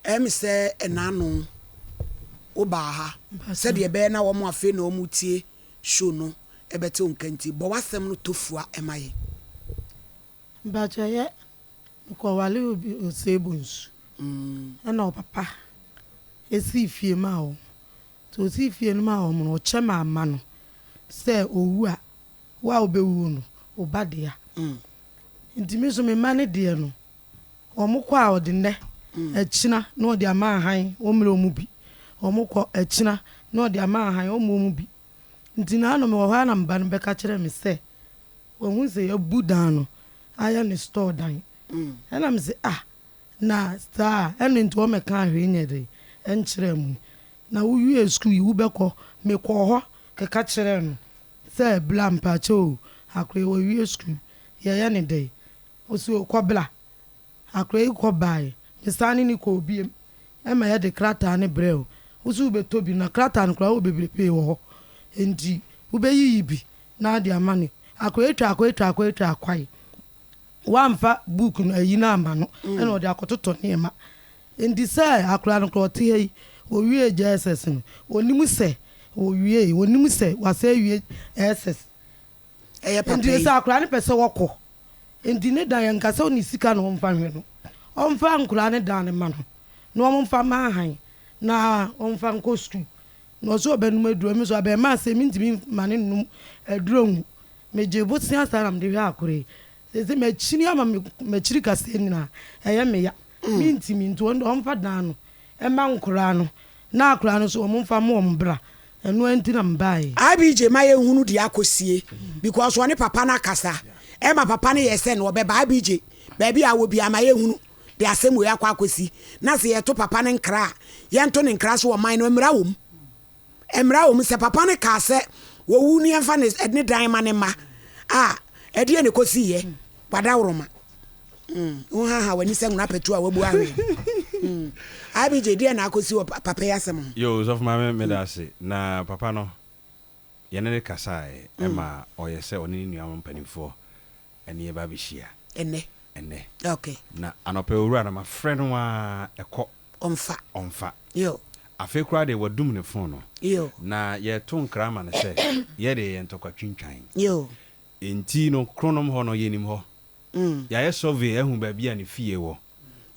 Ɛyɛ me sɛ ɛnaano wobaa ha sɛdeɛ ɛbɛyɛ na wɔn afei na wɔn retie show no bɛte wo nka nti, bɔ w'asɛm no tofua ma yɛn. Mpakyɛ yɛ mekɔ wale obi osei bonsu ɛna ɔpapa esii fie maa wɔn nti osii fie no maa wɔn no ɔkyɛ maa mma no sɛ owu a wo a wobɛwuo no wo ba dea nti me nso me mma no deɛ no wɔn kɔ a ɔde nnɛ akyina na ɔde ama ahan wɔn mmerɛ wɔn bi wɔn kɔ akyina na ɔde ama ahan wɔn wɔn bi nti naano mewɔ hɔ a na me ba no bɛka kyerɛ me sɛ Wahu sɛ yɛabu dan no ayɛ no store dan. Ɛna mese ah na saa a ɛno nti wɔmmɛkaa hwee nyɛ dɛn nkyerɛɛ mo yi. Na wowiee sukuu yi wobɛkɔ? Mekɔɔ hɔ kɛka kyerɛɛ no sɛ bla mpakyɛ o akora yi wawie sukuu yɛyɛ no dɛn? Ɔse o kɔ bla. Akora yi kɔ baeɛ mesan ne no kɔɔ biom ɛma yɛde krataa no brɛɛ o. Wose wobɛtɔ bi na krataa no koraa wowɔ bebrebee wɔ hɔ nti wobɛyiyi bi na ade ama no akɔatwa akɔatwa akɔatwa akwae wamfa book no ayi no amma no ɛna ɔde akɔtotɔ nneɛma nti sɛ akora no koraa ɔte ha yi owie JSS no onim sɛ owie onim sɛ wasɛ awie SS Ɛyɛ papa nti yi. sɛ akora no pɛ sɛ wɔkɔ nti ne dan yɛnka sɛ ɔne sika na ɔmfa nhwɛ no ɔmfa nkora ne dan no ma no na ɔmfa ma ahan na ɔmfa nkɔ sukuu Na ɔse ɔbɛnom aduro, me nso abɛɛmaa sei mentumi ma no nnom aduro ngu. Megyee bosea saa na mede hwɛ akora yi. Seesei makyini ama me m'akyiri kaseɛ nyinaa ɛyɛ me ya. Mentumi nti ɔno deɛ ɔmfa dan no mma nkoraa no na akoraa no nso wɔn mfa mma wɔn bra. Ɛno ara nti na mebaeɛ yi. IBJ ma yɛnhunu deɛ akɔsie because ɔne papa no akasa ɛma papa no yɛ sɛ no ɔbɛba IBJ baabi a wɔ biara ma yɛnhunu deɛ asɛm wei akɔ akɔsi na sɛ yɛto papa no nkra a yɛnto no nkra so ɔman no mmara wɔ mu mmara wɔ mu sɛ papa no kaa sɛ wɔwu no yɛmfa ne ne dan ma ne mma a ɛdeɛ ne kɔsiiɛ wadaworoma mm, wohaha w'ani sɛ nwona pɛtu a wabu ahwee mm. IBJ deɛ na akɔsi wɔ papa yi asɛm ho. Yo, sɔfo maame meda ase. Na papa no yɛne no kasaeɛ ɛma ɔyɛ sɛ ɔne ne nuanom mpanimfoɔ ɛne yɛba abɛhyia. Ɛnnɛ. Ɛnnɛ. Ok. Na anɔpa yi owura no mafrɛ no ara ɛkɔ. Ɔmfa. Ɔmfa. Yo. Afei koraa deɛ wadum ne phone no. Yo. Na yɛreto nkra ama no sɛ yɛ deɛ yɛyɛ ntɔkwa twintwan. Yo. Enti no Kronom hɔ no yɛnim hɔ. Yɛayɛ survey ahu baabi a ne fie wɔ.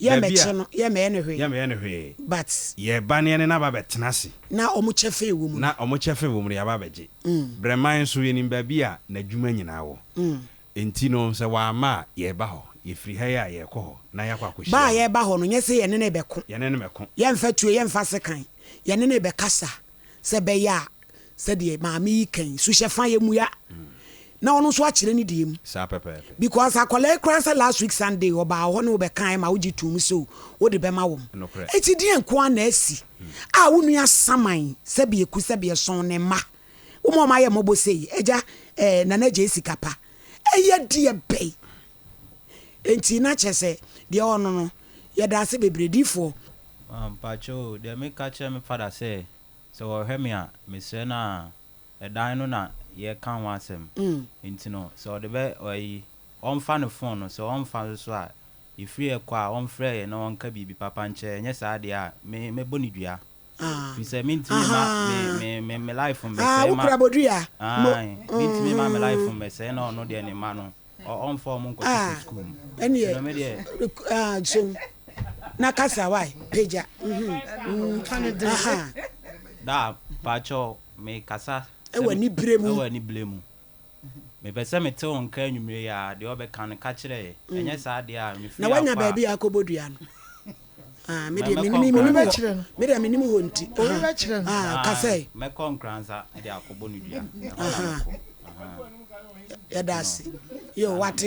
Yɛmmɛkye no, yɛmmɛyɛ no hwee. Yɛmmɛyɛ no hwee. But. Yɛreba na yɛne no aba abɛtena ase. Na wɔn kyɛfa ɛwɔ mu no. Na wɔn kyɛfa ɛwɔ mu no, yɛaba abɛgye. Brɛman nso, yɛnim baabi a n'adwuma nyinaa wɔ. Enti no, sɛ wamma a, yɛreba hɔ. Yɛfiri ha yi a, yɛrekɔ hɔ na yɛakɔ akɔhyia Ba a no. yɛreba hɔ no, nyɛ sɛ yɛne no rebɛko. Yɛne no mmɛko. Yɛremfa tuo, yɛremfa sekan. Yɛne no rebɛkasa sɛ ɛbɛyɛ a, sɛdeɛ maame yi ka yi, suhyɛfa yɛmmua. Na ɔno nso akyerɛ ne deɛ mu. Saa pɛpɛɛpɛ. Because akwadaa yi koraa sɛ last week Sunday ɔbaa hɔ ne wo bɛkaeɛ ma wogye toom sɛ o, wode bɛma wɔn. Nokorɛ. Enti deɛn nko ara na asi a wo nua saman sɛbi ɛku sɛbi ɛsɔn ne mma. Wo ma wɔayɛ mmɔbɔ sei, agya eh, Nana Gyei sika pa. Ɛyɛ deɛ bɛn? Enti na kyerɛ sɛ deɛ ɔno no, yɛda ase bebree. Diifoɔ. Mpakyɛw o, deɛ meka kyerɛ me father sɛ, sɛ ɔhwɛ me a, mesrɛ no a, ɛdan no na yɛreka ho asɛm. Nti no, sɛ ɔde bɛ, ɔyi, ɔmfa ne phone no, sɛ ɔmfa nso so a, yɛfiri hɛ kɔ a, ɔmfrɛ yɛn na ɔnka biribi papa nkyerɛ yɛn, nyɛ saa deɛ a, me, mɛbɔ no dua. Ah. Firi sɛ mentumi mma me, me, me, me life Ah, mmɛsɛe wo ma, kura bodua. Mo. ae, mentumi mma me life mmɛsɛe na ɔno deɛ ne mma no, ɔ, ɔmfa wɔn nkɔtotɔ Ah, sukuu mu. ɛneɛ, Nti no me deɛ. ah, som. Na kasa, wai, pagya. Mhm, mm, aha. Daa, mpakyɛw, mekasa sɛ Ɛwɔ me, anibere mu. ɛwɔ anibere mu. Mepɛ sɛ mete wo nka anwummere yi ara, deɛ ɔbɛka no, ka kyerɛ yɛ. Ɛnyɛ saa deɛ a, Na mefiri ha wanya kɔ a. baabi a akɔbɔ dua no. Ah, me deɛ Mɛkɔ menim menim Nkoranza. hɔ. Me deɛ menim hɔ nti. Aha. Ah, ka sɛ. Mɛkɔ Nkoranza de akɔbɔ no dua. Ɛhɔ na Aha. mɛkɔ. Aha. Yɛda ase. Yo, wate.